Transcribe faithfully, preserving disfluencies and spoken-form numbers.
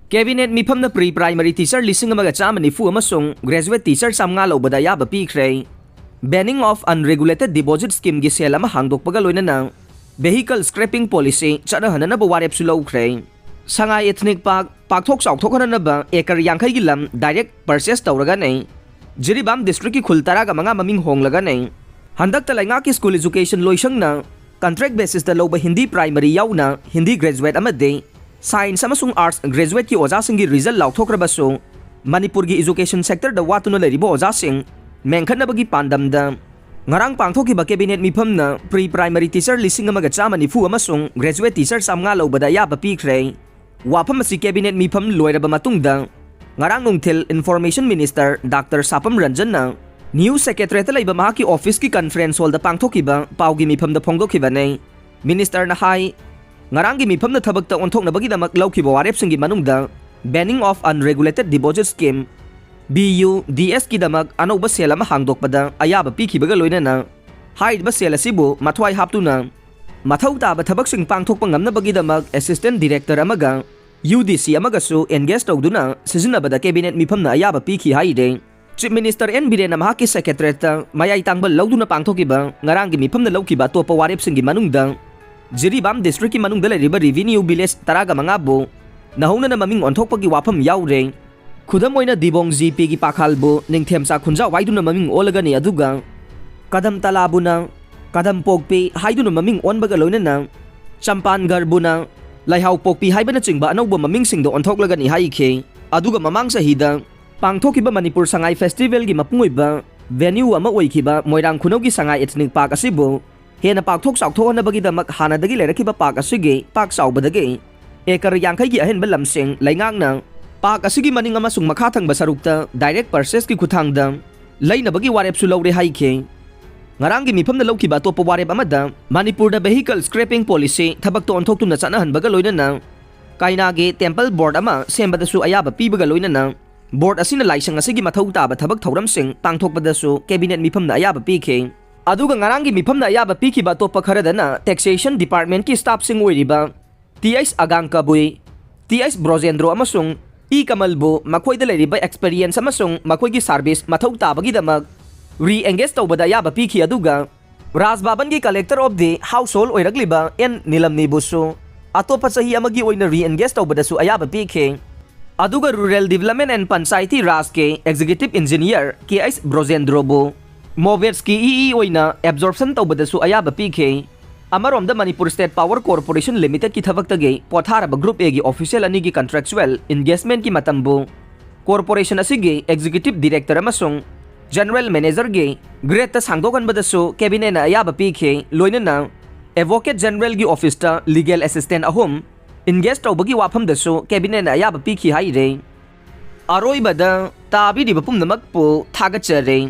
Cabinet ꯃꯤꯐꯝꯅ pre primary teacher ꯂꯤꯁꯤꯡ ꯑꯃꯒ ꯆꯥꯝꯃ ꯅꯤꯐꯨ ꯑꯃꯁꯨꯡ graduate teacher ꯆꯥꯝꯃꯉꯥ ꯂꯧꯕꯗ ꯑꯌꯥꯕ ꯄꯤꯈ꯭ꯔꯦ꯫ Banning of unregulated deposit scheme ꯒꯤ cell ꯑꯃ ꯍꯥꯡꯗꯣꯛꯄꯒ ꯂꯣꯏꯅꯅ vehicle scrapping policy ꯆꯠꯅꯍꯟꯅꯅꯕ ꯋꯥꯔꯦꯞꯁꯨ ꯂꯧꯈ꯭ꯔꯦ꯫ ꯁꯉꯥꯏ Ethnic Park ꯄꯥꯛꯊꯣꯛ ꯆꯥꯎꯊꯣꯛꯍꯟꯅꯅꯕ acre ꯌꯥꯡꯈꯩꯒꯤ ꯂꯝ direct purchase ꯇꯧꯔꯒꯅꯤ꯫ ꯖꯤꯔꯤꯕꯥꯝ district ꯀꯤ ꯈꯨꯜ ꯇꯔꯥꯒ ꯃꯉꯥ ꯃꯃꯤꯡ ꯍꯣꯡꯂꯒꯅꯤ꯫ ꯍꯟꯗꯛꯇ ꯂꯩꯉꯥꯛꯀꯤ school education ꯂꯣꯏꯁꯪꯅ contract basis ꯇ ꯂꯧꯕ ꯍꯤꯟꯗꯤ primary ꯌꯥꯎꯅ ꯍꯤꯟꯗꯤ graduate ꯑꯃꯗꯤ science ꯑꯃꯁꯨꯡ arts graduate ꯀꯤ ꯑꯣꯖꯥꯁꯤꯡꯒꯤ result ꯂꯥꯎꯊꯣꯛꯈ꯭ꯔꯕꯁꯨ, ꯃꯅꯤꯄꯨꯔꯒꯤ education sector ꯗ ꯋꯥꯠꯇꯨꯅ ꯂꯩꯔꯤꯕ ꯑꯣꯖꯥꯁꯤꯡ ꯃꯦꯟꯈꯠꯅꯕꯒꯤ ꯄꯥꯟꯗꯝꯗ ꯉꯔꯥꯡ ꯄꯥꯡꯊꯣꯛꯈꯤꯕ cabinet ꯃꯤꯐꯝꯅ pre primary teacher ꯂꯤꯁꯤꯡ ꯑꯃꯒ ꯆꯥꯝꯃ ꯅꯤꯐꯨ ꯑꯃꯁꯨꯡ graduate teacher ꯆꯥꯝꯃꯉꯥ ꯂꯧꯕꯗ ꯑꯌꯥꯕ ꯄꯤꯈ꯭ꯔꯦ꯫ ꯋꯥꯐꯝ ꯑꯁꯤ cabinet ꯃꯤꯐꯝ ꯂꯣꯏꯔꯕ ꯃꯇꯨꯡꯗ ꯉꯔꯥꯡ ꯅꯨꯡꯊꯤꯜ Information Minister Doctor ꯁꯥꯄꯝ ꯔꯟꯖꯟꯅ News Secretariat ꯇ ꯂꯩꯕ ꯃꯍꯥꯛꯀꯤ office ꯀꯤ conference hall ꯗ ꯄꯥꯡꯊꯣꯛꯈꯤꯕ ꯄꯥꯎꯒꯤ ꯃꯤꯐꯝꯗ ꯐꯣꯡꯗꯣꯛꯈꯤꯕꯅꯤ꯫ Minister ꯅ ꯍꯥꯏ, ꯉꯔꯥꯡꯒꯤ ꯃꯤꯐꯝꯅ ꯊꯕꯛꯇ ꯑꯣꯟꯊꯣꯛꯅꯕꯒꯤꯗꯃꯛ ꯂꯧꯈꯤꯕ ꯋꯥꯔꯦꯞꯁꯤꯡꯒꯤ ꯃꯅꯨꯡꯗ Banning of Unregulated Deposit Scheme, B U D S ꯀꯤꯗꯃꯛ ꯑꯅꯧꯕ cell ꯑꯃ ꯍꯥꯡꯗꯣꯛꯄꯗ ꯑꯌꯥꯕ ꯄꯤꯈꯤꯕꯒ ꯂꯣꯏꯅꯅ ꯍꯥꯏꯔꯤꯕ cell ꯑꯁꯤꯕꯨ ꯃꯊ꯭ꯋꯥꯏ ꯍꯥꯞꯇꯨꯅ ꯃꯊꯧ ꯇꯥꯕ ꯊꯕꯛꯁꯤꯡ ꯄꯥꯡꯊꯣꯛꯄ ꯉꯝꯅꯕꯒꯤꯗꯃꯛ assistant director ꯑꯃꯒ U D C ꯑꯃꯒꯁꯨ engage ꯇꯧꯗꯨꯅ ꯁꯤꯖꯤꯟꯅꯕꯗ cabinet ꯃꯤꯐꯝꯅ ꯑꯌꯥꯕ ꯄꯤꯈꯤ ꯍꯥꯏꯔꯦ꯫ Chief Minister N ꯕꯤꯔꯦꯟꯅ ꯃꯍꯥꯛꯀꯤ Secretariat ꯇ ꯃꯌꯥꯏ ꯇꯥꯡꯕ ꯂꯧꯗꯨꯅ ꯄꯥꯡꯊꯣꯛꯈꯤꯕ ꯉꯔꯥꯡꯒꯤ ꯃꯤꯐꯝꯗ ꯂꯧꯈꯤꯕ ꯑꯇꯣꯞꯄ ꯋꯥꯔꯦꯞꯁꯤꯡꯒꯤ ꯃꯅꯨꯡꯗ ꯖꯤꯔꯤꯕꯥꯝ district ꯀꯤ ꯃꯅꯨꯡꯗ ꯂꯩꯔꯤꯕ revenue village ꯇꯔꯥꯒ ꯃꯉꯥꯕꯨ ꯅꯧꯍꯧꯅꯅ ꯃꯃꯤꯡ ꯑꯣꯟꯊꯣꯛꯄꯒꯤ ꯋꯥꯐꯝ ꯌꯥꯎꯔꯦ꯫ ꯈꯨꯗꯝ ꯑꯣꯏꯅ ꯗꯤꯕꯣꯡ ꯖꯤꯄꯤꯒꯤ ꯄꯥꯈꯥꯜꯕꯨ ꯅꯤꯡꯊꯦꯝꯆꯥ ꯈꯨꯟꯖꯥꯎ ꯍꯥꯏꯗꯨꯅ ꯃꯃꯤꯡ ꯑꯣꯜꯂꯒꯅꯤ, ꯑꯗꯨꯒ ꯀꯗꯝ ꯇꯂꯥꯕꯨꯅ ꯀꯗꯝ ꯄꯣꯛꯄꯤ ꯍꯥꯏꯗꯨꯅ ꯃꯃꯤꯡ ꯑꯣꯟꯕꯒ ꯂꯣꯏꯅꯅ ꯆꯝꯄꯥꯟꯒꯔꯕꯨꯅ ꯂꯩꯍꯥꯎ ꯄꯣꯛꯄꯤ ꯍꯥꯏꯕꯅꯆꯤꯡꯕ ꯑꯅꯧꯕ ꯃꯃꯤꯡꯁꯤꯡꯗ ꯑꯣꯟꯊꯣꯛꯂꯒꯅꯤ ꯍꯥꯏꯈꯤ꯫ ꯑꯗꯨꯒ ꯃꯃꯥꯡ ꯆꯍꯤꯗ ꯄꯥꯡꯊꯣꯛꯈꯤꯕ ꯃꯅꯤꯄꯨꯔ ꯁꯉꯥꯏ festival ꯒꯤ ꯃꯄꯨꯡꯑꯣꯏꯕ venue ꯑꯃ ꯑꯣꯏꯈꯤꯕ ꯃꯣꯏꯔꯥꯡ ꯈꯨꯅꯧꯒꯤ ꯁꯉꯥꯏ Ethnic Park ꯑꯁꯤꯕꯨ ꯍꯦꯟꯅ ꯄꯥꯛꯊꯣꯛ ꯆꯥꯎꯊꯣꯛꯍꯟꯅꯕꯒꯤꯗꯃꯛ ꯍꯥꯟꯅꯗꯒꯤ ꯂꯩꯔꯛꯈꯤꯕ park ꯑꯁꯤꯒꯤ ꯄꯥꯛ ꯆꯥꯎꯕꯗꯒꯤ acre ꯌꯥꯡꯈꯩꯒꯤ ꯑꯍꯦꯟꯕ ꯂꯝꯁꯤꯡ ꯂꯩꯉꯥꯛꯅ park ꯑꯁꯤꯒꯤ ꯃꯅꯤꯡ ꯑꯃꯁꯨꯡ ꯃꯈꯥ ꯊꯪꯕ ꯁꯔꯨꯛꯇ direct purchase ꯀꯤ ꯈꯨꯠꯊꯥꯡꯗ ꯂꯩꯅꯕꯒꯤ ꯋꯥꯔꯦꯞꯁꯨ ꯂꯧꯔꯦ ꯍꯥꯏꯈꯤ꯫ ꯉꯔꯥꯡꯒꯤ ꯃꯤꯐꯝꯗ ꯂꯧꯈꯤꯕ ꯑꯇꯣꯞꯄ ꯋꯥꯔꯦꯞ ꯑꯃꯗ ꯃꯅꯤꯄꯨꯔꯗ vehicle scrapping policy ꯊꯕꯛꯇ ꯑꯣꯟꯊꯣꯛꯇꯨꯅ ꯆꯠꯅꯍꯟꯕꯒ ꯂꯣꯏꯅꯅ ꯀꯩꯅꯥꯒꯤ temple board ꯑꯃ ꯁꯦꯝꯕꯗꯁꯨ ꯑꯌꯥꯕ ꯄꯤꯕꯒ ꯂꯣꯏꯅꯅ board ꯑꯁꯤꯅ ꯂꯥꯏꯁꯪ ꯑꯁꯤꯒꯤ ꯃꯊꯧ ꯇꯥꯕ ꯊꯕꯛ ꯊꯧꯔꯝꯁꯤꯡ ꯄꯥꯡꯊꯣꯛꯄꯗꯁꯨ cabinet ꯃꯤꯐꯝꯅ ꯑꯌꯥꯕ ꯄꯤꯈꯤ꯫ ꯑꯗꯨꯒ ꯉꯔꯥꯡꯒꯤ ꯃꯤꯐꯝꯅ ꯑꯌꯥꯕ ꯄꯤꯈꯤꯕ ꯑꯇꯣꯞꯄ ꯈꯔꯗꯅ taxation department ꯀꯤ staff ꯁꯤꯡ ꯑꯣꯏꯔꯤꯕ ꯇꯤ ꯑꯩꯆ ꯑꯒꯥꯡ ꯀꯕꯨꯏ, ꯇꯤ ꯑꯩꯆ ꯕ꯭ꯔꯣꯖꯦꯟꯗ꯭ꯔꯣ ꯑꯃꯁꯨꯡ ꯏ ꯀꯃꯜꯕꯨ ꯃꯈꯣꯏꯗ ꯂꯩꯔꯤꯕ experience ꯑꯃꯁꯨꯡ ꯃꯈꯣꯏꯒꯤ service ꯃꯊꯧ ꯇꯥꯕꯒꯤꯗꯃꯛ re-engage ꯇꯧꯕꯗ ꯑꯌꯥꯕ ꯄꯤꯈꯤ, ꯑꯗꯨꯒ ꯔꯥꯖ ꯚꯕꯟꯒꯤ Collector of the Household ꯑꯣꯏꯔꯛꯂꯤꯕ ꯑꯦꯟ ꯅꯤꯂꯝꯅꯤꯕꯨꯁꯨ ꯑꯇꯣꯞꯄ ꯆꯍꯤ ꯑꯃꯒꯤ ꯑꯣꯏꯅ re-engage ꯇꯧꯕꯗꯁꯨ ꯑꯌꯥꯕ ꯄꯤꯈꯤ꯫ ꯑꯗꯨꯒ Rural Development and Panchayati Rajꯀꯤ Executive Engineer ꯀꯦ ꯑꯩꯆ ꯕ꯭ꯔꯣꯖꯦꯟꯗ꯭ꯔꯣꯕꯨ ꯃꯣꯕꯦꯠꯁꯀꯤ ꯏ ꯏ ꯑꯣꯏꯅ absorption ꯇꯧꯕꯗꯁꯨ ꯑꯌꯥꯕ ꯄꯤꯈꯤ꯫ ꯑꯃꯔꯣꯝꯗ Manipur State Power Corporation Limitedꯀꯤ ꯊꯕꯛꯇꯒꯤ ꯄꯣꯊꯥꯔꯕ Group Aꯒꯤ official ꯑꯅꯤꯒꯤ contractual engagementꯀꯤ ꯃꯇꯝꯕꯨ corporation ꯑꯁꯤꯒꯤ Executive Director ꯑꯃꯁꯨꯡ General Managerꯒꯤ gradeꯇ ꯁꯥꯡꯗꯣꯛꯍꯟꯕꯗꯁꯨ cabinetꯅ ꯑꯌꯥꯕ ꯄꯤꯈꯤ, ꯂꯣꯏꯅꯅ Advocate Generalꯒꯤ officeꯇ legal assistant ꯑꯍꯨꯝ engage ꯇꯧꯕꯒꯤ ꯋꯥꯐꯝꯗꯁꯨ cabinetꯅ ꯑꯌꯥꯕ ꯄꯤꯈꯤ ꯍꯥꯏꯔꯦ꯫ ꯑꯔꯣꯏꯕꯗ ꯇꯥꯕꯤꯔꯤꯕ ꯄꯨꯝꯅꯃꯛꯄꯨ ꯊꯥꯒꯠꯆꯔꯤ꯫